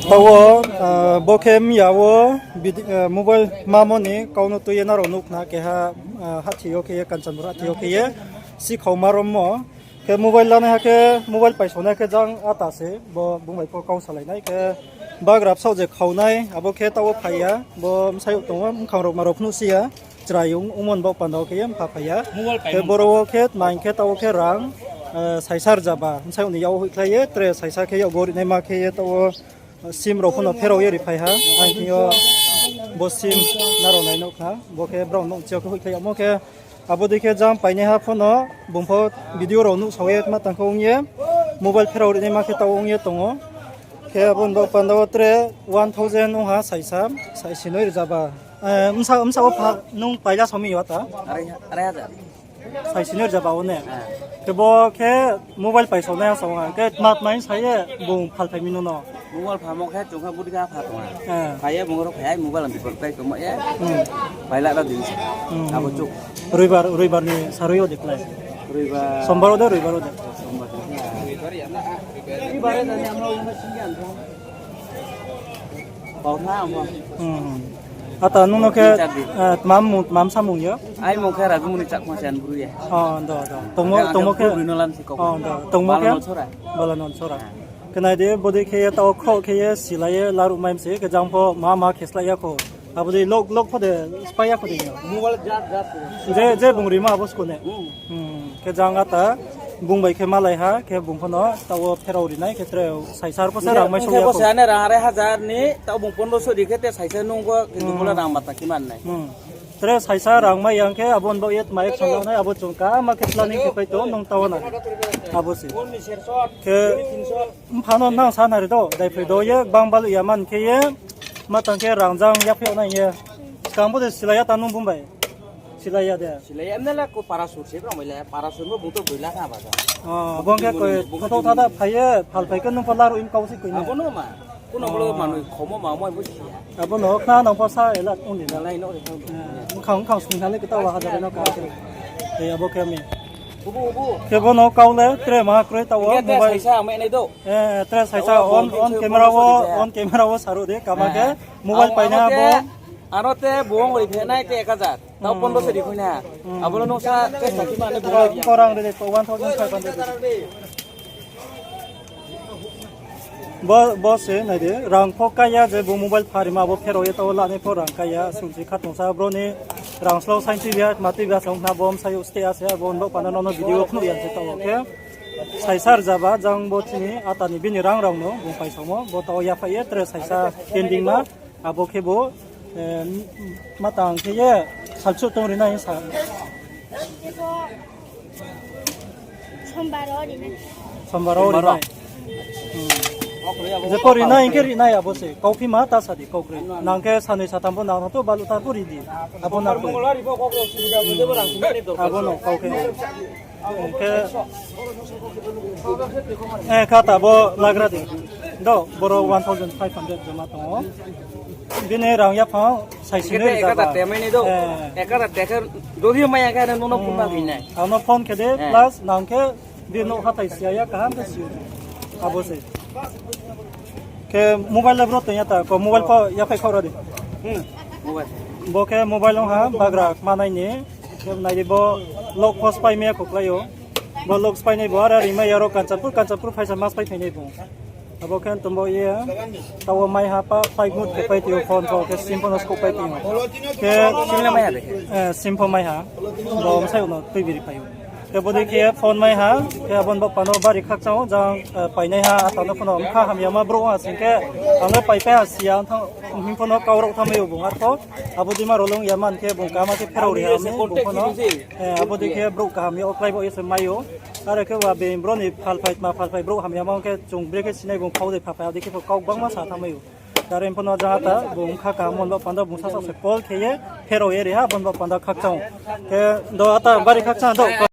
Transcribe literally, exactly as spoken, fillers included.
Taoh wo, bo khe miya wo mobile mamo ni kau no tui ye nrao nuh khna keha, hahthi yo khe ye, Kanchanpur hahthi yo khe ye, sikhau ma rommo. Khe mobile lanaiha khe, mobile paisonaiha khe jang ata se, bo bung bai pho kau salai nai khe, bagra bsaoh je khau nai, abo khe taoh wo phai ya, bo bsayouh tong wo, mkhang rao ma rao phnuh si ya, chrai ongmo ni baoh panda wo khe ye mpha phai ya. Khe boro wo khe tma hing khe taoh wo khe rang, saisa rzaba, bsayouh ni yak wo hoihkhlai ye, tre saisa khe yakgu rinaima khe ye taoh wo, sim rao pho no pherao ye riphai ha, ang thing yo bo sim nrao nai nuh khna, bo khe brao nouh chi yo khe hoihkhlai yagmo khe, abo dei khe jang painaiha pho no, bung pho video rao nuhsao ye ma tang khe ong ye, mobile pherao rinaima khe taoh ong ye tong ou. Khe abo ni baoh panda wo tre one thousand ong ha saisa, saisi noi rzaba. Bsa wo pha nung paila sao mi yo ta? Saisi noi rzaba wo ne? Khe bo khe mobile paisonaiha sao ha, khe tma tma hing sa ye bung phalphai mi no no? Mobile phamo khe chung kha budi kha pha tong ha. Phai ye bung ro phai ye mobile ang bipor khlai tongmo ye. Paila ra di. Abo chuk. Roibar, roibar ni sarui yo de khlai? Sombar wo de, roibar wo de? Sombar. Pau tha amo. Ata nung no khe, tma mung, tma bsa mung yo? Ai mung khe Rajumuni Chakma Sen Bru ye. Tongmo khe? Bru no lam si kau. Tongmo khe? Bala Nolsora. Khe nai di, bodei khe ye taoh wo khroh khe ye silai ye laruh mai mi se, khe jang pho ma ma khe slái ya kho. Abo dei lok, lok pho de, spái ya kho de. Je, je bung rimo abo sko ne. Khe jang ata, bung bai khe malai ha, khe bung pho no taoh wo pherao ri nai, khe tre saisa pho se rang mai so ya kho. Ane rang arai hajar ni, taoh bung pondro so ri khe te saisa nung khe dubola rang mata khe man nai. Tre saisa rang mai yang khe abo ni baoh ye tma action la nai, abo chung kama khe planning khe pai tong, nung taoh wo na. Abo se. Khe mpha no nang sa nari do, daiphai do ye, gbang baluh ya man khe ye, ma tang khe rang jang yaphaih nai ye. Skang bo de silai ya ta nung bung bai? Silai ya de. Silai ya, mne le ko para sur se brang bai le, para sur bo bung to broi lakh ha ba ja. Bung khe koi, bung khe thada phai ye, phalphai khe nung pho laruh im kau se koi na. Abo no ma, kuno bolo manoi khomo ma moi bo si ya. Abo no khna nang pho sa ela ong di na. Nalai no re thang. Bkhang, bkhang sung thang le khe taoh wo hajar no ka. Abo khe mi. Khe bo no kau le, tre ma kroi taoh wo, mobile. Saisa ang mai nai do. Tre saisa on, on camera wo, on camera wo saruh de, kama khe, mobile paina bo. Ano te bung ri phe nai te ek hajar. Taoh pondro se ri khui na. Abo no nung sa, te sa khe ma nai bung. Ko rang de, ko one thousand five hundred. Bo, bo se nai di, rang pho kái ya je bo mobile pharima bo pherao ye taoh wo lanai pho rang kái ya, sungchi khatungsa bro ni rang slo saing tui ya, tma tui ya, song khna bo bsayouh stay ya se, abo ni baoh panda no no video phnuh ya se taoh wo khe. Saisa rzaba, jang bo chini ata ni bini rang rang no, bung paisaomo, bo taoh wo yaphaih ye, tre saisa pending ma, abo khe bo, ma tang khe ye, salchuh tong ri nai sa. Sombar wo ri nai. Jepho ri nai hing khe ri nai abo se. Kauphi ma ta sa di, kau kroi. Nang khe sanoi satham pho nang to baluh ta pho ri di. Abo no kau khe. Hing khe, kha ta bo lagra di. Do, boro one thousand five hundred joma tong ou. Bini rang yaphang saisi noi rzaba. Ek hajar te mai nai do. Ek hajar te khe, jodi mai ya khe, ano nono phone ma ri nai. Ano phone khe de, plus nang khe, bini nouh hathái si ya, kaham khe si ou. Abo se. Khe mobile le bro tong ya ta, ko mobile pho yaphaih khaoh ra di. Bo khe mobile ong ha, bagra kma nai ni. Khe nai di bo lock pho spái mai ya kho klái ou. Bo lock spái nai bo, ara rimai ya ro Kanchanpur, Kanchanpur phaisa ma spái phai nai bo. Abo khe tongbo ye, taoh wo mai ha pa, pai gut khe pai tong ou, phone pho khe sim pho no skouh pai tong ou. Khe sim le mai ha de khe? Sim pho mai ha. Bo bsayouh no tuibiri phai ou. Khe bodei khe phone mai ha, khe abo ni baoh panda bari khakchang ou, jang, painaiha, ata no pho no bkha hamyama brouh ha sing khe, ang le paipai ha si ya, hing pho no kau rao thanngmai ou bung arpho, abo dei ma rao le ong ya man khe bung kama khe pherao ri ha, bung pho no, abo dei khe brouh kaham ya wo klái baoh ye se mai ou. Are khe wa being bro ni phalphai tma phalphai brouh hamyama ong khe chung brekhe sinai bung phau dei phaphai, abo dei khe pho kau gbangma sa thanngmai ou. Are pho no jang ata bung bkha kaham ni baoh panda bung sasaoh se call khe ye pherao ye ri ha, abo ni baoh panda khakchang ou. Khe do ata bari khakchang do.